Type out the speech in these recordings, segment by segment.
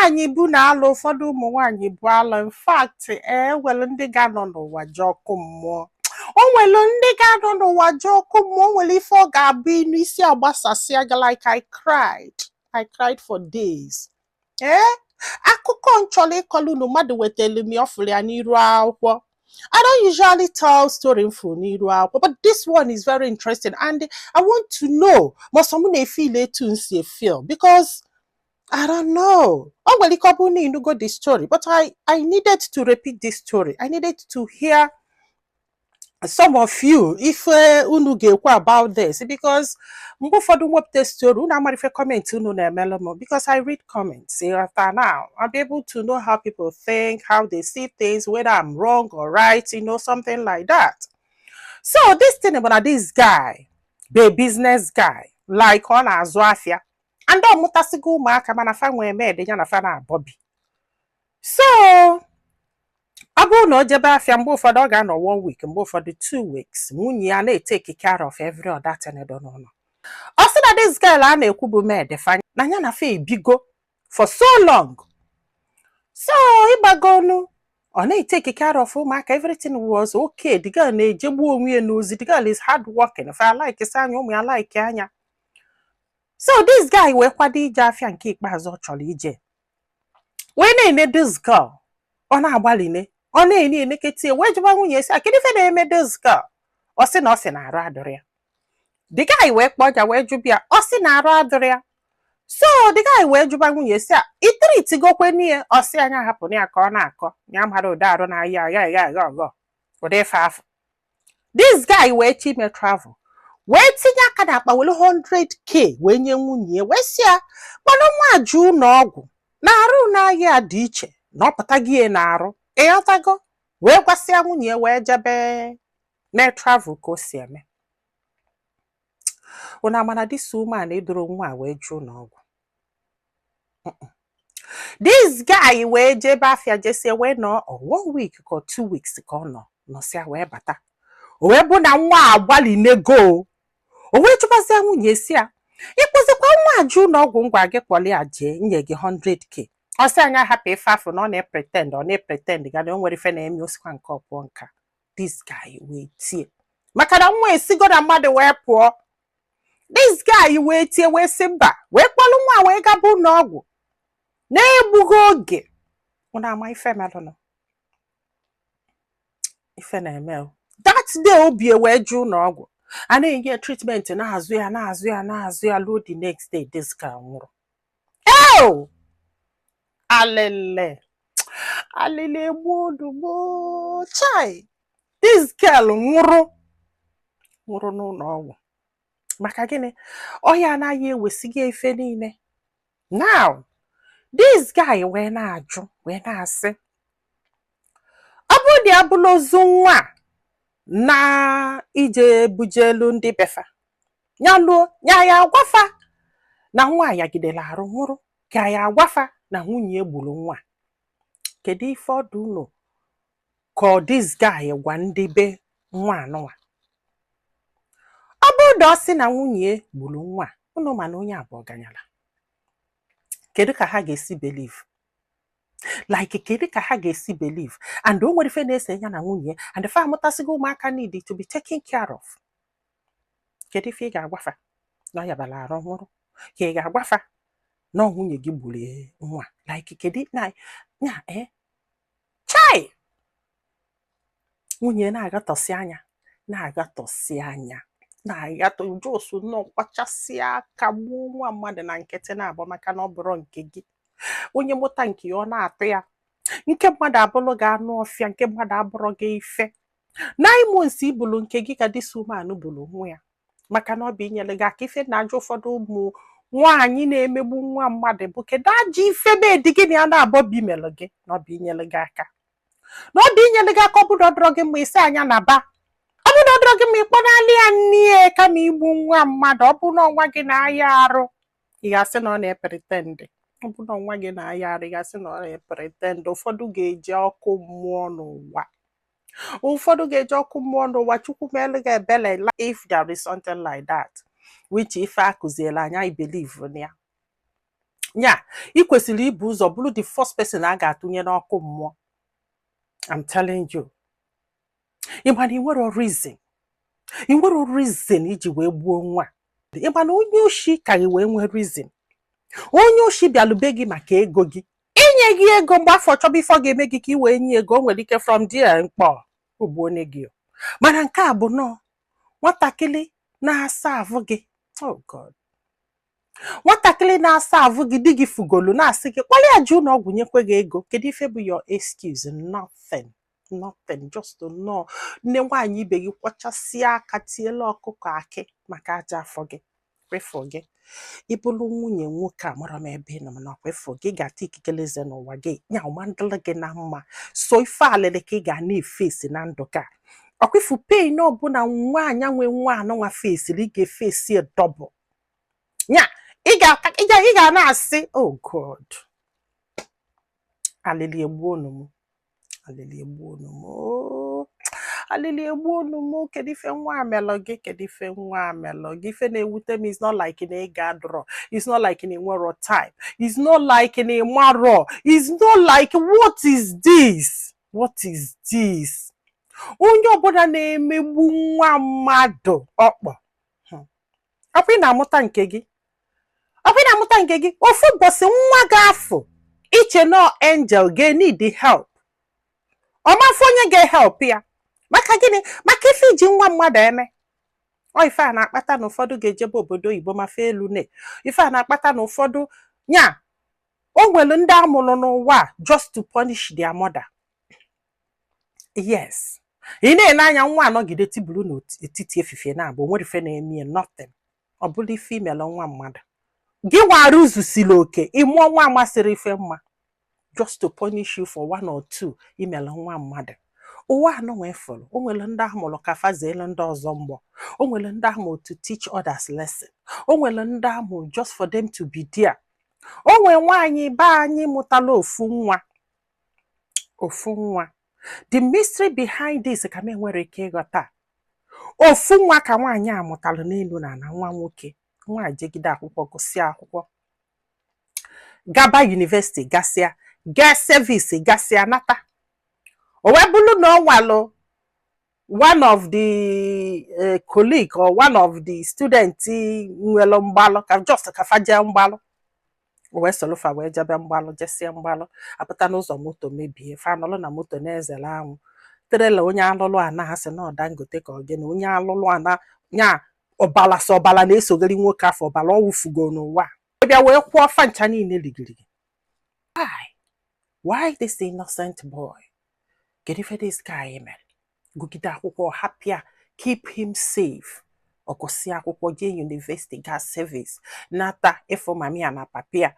Nwaanyị bụ na alụ, ụfọdụ ụmụ nwaanyị bụ alụ. In fact, e nwere ndị ga-anọ n'ụwa ji ọkụ mmụọ. O nwere ndị ga-anọ n'ụwa ji ọkụ mmụọ. O nwere ife ọ ga-abụ inu isi agbasasịa gị. Like, I cried, I cried for days. Ee, akụkọ m chọrọ ịkọlụ unu, mmadụ wetara m ya, ọ fụrụ ya n'iru akwụkwọ. I don't usually tell story mfu n'iru akwụkwọ, but this one is very interesting and I want to know ma ọsọ mụ na-efeel etu m si efeel, because I don't know. O nwere ike ọ bụrụ na ịnụgo the story, but I needed to repeat this story. I needed to hear some of you, ife unu ga-ekwu about this, because mgbe ụfọdụ mwepụta story, unu amara ife comment unu na-emelụ m, because I read comments. Ịghọta? Now I'll be able to know how people think, how they see things, whether I'm wrong or right, something like that. So this thing bụ na this guy bụ a business guy, like ọ na-azụ afịa and ọ mụtasịgo ụmụaka, mana fa nwee med ya na fa na-abọbi. So ọ bụrụ na o jebe afịa, mgbe ụfọdụ ọ ga-anọ one week, mgbe ụfọdụ 2 weeks, nwunye ya na-etake care of every other thing dị n'ụlọ. Ọ sị na this girl a na-ekwu bụ maid fa, na ya na fa ebigo for so long. So ịgbagonu, ọ na-etake care of ụmụaka, everything was okay. The girl na-ejegbu onwe ya n'ozi. The girl is hard working. Fa like sị anya, ụmụ ya like anya. So this guy wee kwado ije afịa nke ikpeazụ ọ chọrọ ije, wee na-ene this girl, ọ na-agbaline, ọ na-ene enekete, wee jụba nwunye sị, "Kedu ife na-eme this girl?" Ọ sị na ọ sị na arụ adịrị ya. The guy wee kpọọ ya, wee jụba ya, ọ sị na arụ adịrị ya. So the guy wee jụba nwunye sị, "Itiritigokwe n'ihe?" Ọ sị anya hapụ ya ka ọ na-akọ ya mara ụdị arụ na-aya ya ya ya ọgọ ụdị ife afọ. This guy wee chi ime travel, wee tinye aka n'akpa, were 100K wee nye nwunye ya, wee sị ya kpọrọ nwa ju ụlọ ọgwụ na arụ na-aya dị iche na ọ pụta gị na arụ, ịghọtago? Wee gwasịa nwunye ya, wee jebe mee travel ka o si eme. Unu amana this woman edoro nwa a wee jụ ụlọ ọgwụ. This guy wee jebe afịa, jesie, wee nọ one week ka 2 weeks ka ọ nọ nọsịa, wee bata, o wee bụ na nwa a agbalịnego. O wee chụbazie nwunye si ya, "Ịkpụzikwa nwa a jụ ụlọ ọgwụ? Ngwa gị kpọrọ ya jee, nye gị 100K." Ọ sị anya hapụ ife afọ na ọ na-epretend, ọ na-epretend ga na o nwere ife na-eme osikwa nke ọpụọ nka. This guy wee tie, maka na nwa esigo na mmadụ wee pụọ. This guy wee tie, wee sị mba, wee kpọrọ nwa wee gaba ụlọ ọgwụ na-egbughị oge. Unu ama ife melụnụ, ife na-eme o. That day obi wee jụ ụlọ ọgwụ, a na-enye ya treatment, na-azụ ya, na-azụ ya, na-azụ ya, ruo the next day this guy nwụrụ. Eo, alele, alele egbuo odugbo. Chai, this girl nwụrụ, nwụrụ n'ụlọ ọgwụ. Maka gịnị? Ọya anaghị ewesighị ife niile. Now this guy wee na-ajụ, wee na-asị, ọ bụrụ na ya bụrụ ozu nwa a na ije bujelu ndị befa ya, luo ya, ya agwafa na nwa yagidere arụ nwụrụ, ka ya agwafa na nwunye gburu nwa. Kedu ife ọdụ unu ka this guy gwa ndị be nwa anụnwa? Ọ bụrụ na ọ sị na nwunye gburu nwa, unu ma na onye a bụ ọganyala, kedu ka ha ga-esi believe? Like, kedu ka ha ga-esi believe? And o nwere ife na-ese ya na nwunye, and fa amụtasịgo ụmụaka need to be taken care of. Kedu ife ị ga-agwafa? Na ọ yabara arụ nwụrụ, ka ị ga-agwafa na ọ nwunye gị gburu nwa? Like, kedu na ya? Eh, chai, nwunye na-agatọsị anya, na-agatọsị anya, na-agatọ jos nọ kwachasịa aka gbuo nwa mmadụ na nkịtị na-abụ, maka na ọ bụrụ nke gị, onye mụta nke ya, ọ na-atụ ya nke mmadụ abụrụ gị anụ ọfịa, nke mmadụ abụrụ gị ife. 9 months ibulu nke gị ka this woman bulu nwa ya, maka na ọ bụ inyere gị aka. Ife na-ajụ ụfọdụ ụmụ nwaanyị na-emegbu nwa mmadụ bụ, kedu ajọ ife bedi gị na ya na-abọ bi melụ gị na ọ bụ inyere gị aka, na ọ bụ inyere gị aka? Ọ bụrụ ọdọrọ gị mma, isi anya na ba, ọ bụrụ ọdọrọ gị mma, ịkpọnalị ya nne, kama igbu nwa mmadụ. Ọ bụrụ na ọnwa gị na-aya arụ, ị ga-asị na ọ na-epretend. Ọ bụrụ na ọnwa gị na-aya arụ, ị ga-asị na ọ na-epretend. Ụfọdụ ga-eji ọkụ mmụọ n'ụwa, ụfọdụ ga-eji ọkụ mmụọ n'ụwa. Chukwu meelu gị ebele if there is something like that, which ife akụziela anyị, I believe na ya. Nya ị kwesịrị ibu ụzọ bụrụ the first person a ga-atụnye n'ọkụ mmụọ. I'm telling you. Ị ma na ị nwere reason, ị nwere reason iji wee gbuo nwa. Ị ma na onye oshi ka gị wee nwee reason. Onye oshi bịalube gị maka ego gị, inye gị ego. Mgbe afọ chọba ife ọ ga-eme gị ka ị wee nye ego, o nwere ike from there mkpọ ogbuone gị o. Mana nke a bụ nọọ nwatakịrị na-asa ahụ gị. Oh God, nwatakịrị na-asa ahụ gị, di gị fugolu na-asị gị kpọrọ ya jee ụlọ ọgwụ, nyekwe gị ego. Kedu ife bụ your excuse? Nothing, nothing. Just to know, nne nwaanyị ibe gị kwọchasịa aka tiela ọkụkọ akị maka aja afọ gị kwefụ gị. Ịbụrụ nwunye nwoke a, mara m ebe ị nọ, mana kwefụ gị ga-ata ikikere eze n'ụwa gị nya ọma ndịrị gị na mma. So ife alịlị ka ị ga na-efesi na ndụ ka ọkwifu pain ọbụla nwaanyị nwe nwa anụnwa fesiri, ị ga-efesi double nya. Ị ga na-asị, "Oh God, alịlị egbuonu m, alịlị egbuonu m, ooo, alịlị egbuonu m. Kedu ife nwa a melụ gị? Kedu ife nwa a melụ gị?" Ife na-ewute m is not like na ị ga-adọrọ, it's not like na ị nwero time, it's not like na ị marọ, it's not like, what is this? What is this? Onye ọbụla na-emegbu nwa mmadụ ọkpọ, ọkwa ị na-amụta nke gị, ọkwa ị na-amụta nke gị. Ofu ụbọchị nwa gị afụ iche nọ angel ga-need help, ọmafụ onye ga-ehelp ya. Maka gịnị? Maka ife iji nwa mmadụ eme. Ọ ife a na-akpata na ụfọdụ ga-ejebe obodo oyibo ma fee elu ne. Ife a na-akpata na ụfọdụ nya o nwere ndị amụrụ n'ụwa a just to punish their mother. Yes, ị na-ele anya nwa anọgide tibulu n'etiti efifie na-abụ onwere ife na-eme ya, nothing. Ọ bụla ife imelụ nwa mmadụ gị nwara uzusiri oke ịmụọ nwa amasịrị ife mma just to punish you for one or two imelụ nwa mmadụ. Ụwa anọ nwee fụrụ o nwere ndị amụrụ ka fazielu ndị ọzọ mgbọ, o nwere ndị amụrụ to teach others lesson, o nwere ndị amụrụ just for them to be there. O nwere nwaanyị be anyị mụtala ofu nwa, ofu nwa. The mystery behind this ka m enwere ike ịghọta. Ofu nwa ka nwaanyị a mụtara n'elu na na nwa nwoke. Nwa jegide akwụkwọ, gụsịa akwụkwọ, gaba university, gasịa gaa service, gasịa nata. O wee bụrụ na ọ nwalụ one of the colleague or one of the student nwere mgbalụ ka just ka fa jee mgbalụ. O wee soro fa wee jebe mgbalụ, jesie mgbalụ, apụta n'ụzọ, moto mebie. Fa nọrọ na moto na-ezere anwụ trailer. Onye alụlụ ana ha sị na ọ Dangote ka ọ gịnị, onye alụlụ ana nya ọbala sọ ọbala na-esogharị nwoke afọ ọbala ọ wụfugo n'ụwa bịa wee kwụọ fa ncha niile ligirigi. Why? Why this innocent boy? Kedu ife this guy mere? Gụgide akwụkwọ, hapịa, keep him safe. Ọ gụsịa akwụkwọ, jee university, gaa service, nata ịfụ mami ya na papi ya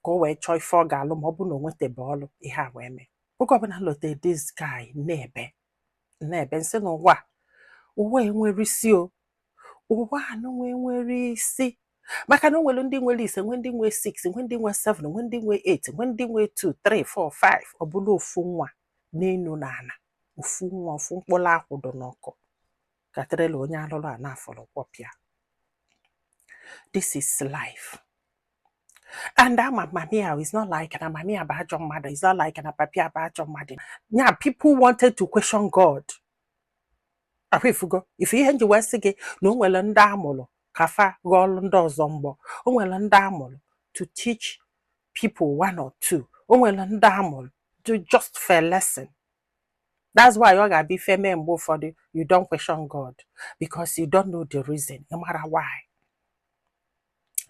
ka o wee chọọ ife ọ ga-alụ, ma ọ bụ na o nwetebe ọlụ. Ihe a wee mee oge ọbụla lote this guy na-ebe na-ebe nsị n'ụwa a, ụwa enwere isi o, ụwa anụnwa enwere isi, maka na o nwere ndị nwere 5, nwe ndị nwe 6, nwe ndị nwe 7, nwe ndị nwe 8, nwe ndị nwe 2, 3, 4, 5. Ọ bụla ofu nwa n'enu na ala, ofu nwa, ofu mkpụrụ akwụdo n'ọkụ ka trailer onye alụrụ a na-afọrọ kwọpịa. This is life. And ama mami ya is not like na mami ya bụ ajọ mmadụ, is not like na papi ya bụ ajọ mmadụ. Nya people wanted to question God. Ahụ ifugo ife ihe nji wee sị gị na o nwere ndị amụrụ ka fa ghọọlụ ndị ọzọ mgbọ, o nwere ndị amụrụ to teach people one or two, o nwere ndị amụrụ to just for a lesson. That's why ọ ga-abịa ife mee mgbe ụfọdụ, you don't question God because you don't know the reason. Ị mara why.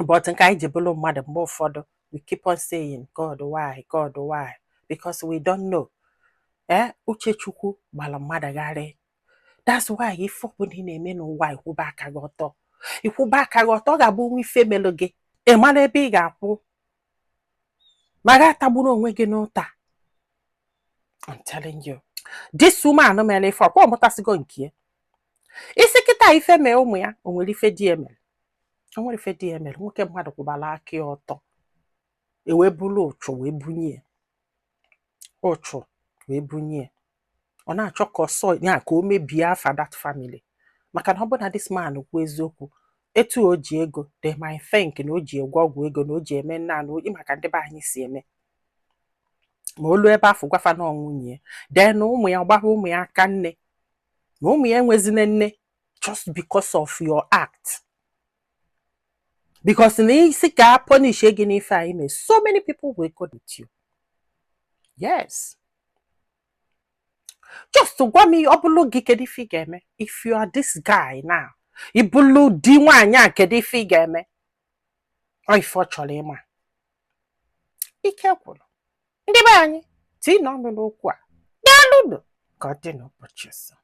But nke anyị ji bụrụ mmadụ, mgbe ụfọdụ we keep on saying, "God, why? God, why?" Because we don't know. Eh, uche Chukwu gbara mmadụ gharị. That's why ife ọbụla ị na-eme n'ụwa, ikwụba aka gị ọtọ, ikwụba aka gị ọtọ. Ọ ga-abụ nwa ife melụ gị, ị mara ebe ị ga-akwụ ma ga atagburu onwe gị n'ụta. I'm telling you, this woman mere ife ọkwa ọmụtasịgo nke ya. Isi kịta ife mee ụmụ ya, o nwere ife di ya mere, o nwere ife di ya mere. Nwoke mmadụ kwụbara aka ya ọtọ, ewee bulu ụchụ wee bunye ya, ụchụ wee bunye ya. Ọ na-achọ ka ọsọ ya ka o mebie afa that family, maka na ọ bụ na this man kwuo eziokwu, Etu o ji ego, they might think na o ji egwe ọgwụ ego, na o ji eme nna na oyi, maka ndị be anyị si eme. Ma olu ebe afọ gwafa na nwunye ya, then ụmụ ya gbara ụmụ ya aka nne, na ụmụ ya enwezina nne just because of your act, because na isi ka a punish gị n'ife anyị mee, so many people will go with you. Yes, just gwa m, ọ bụrụ gị, kedu ife ị ga-eme? If you are this guy now, ị bụrụ di nwaanyị a, kedu ife ị ga-eme? Ọ ife ọ chọrọ ịma. Ike gwụrụ ndị be anyị. Tii n'ọnụ n'okwu a. Daalụnụ, ka ọ dị n'ụbọchị ọzọ.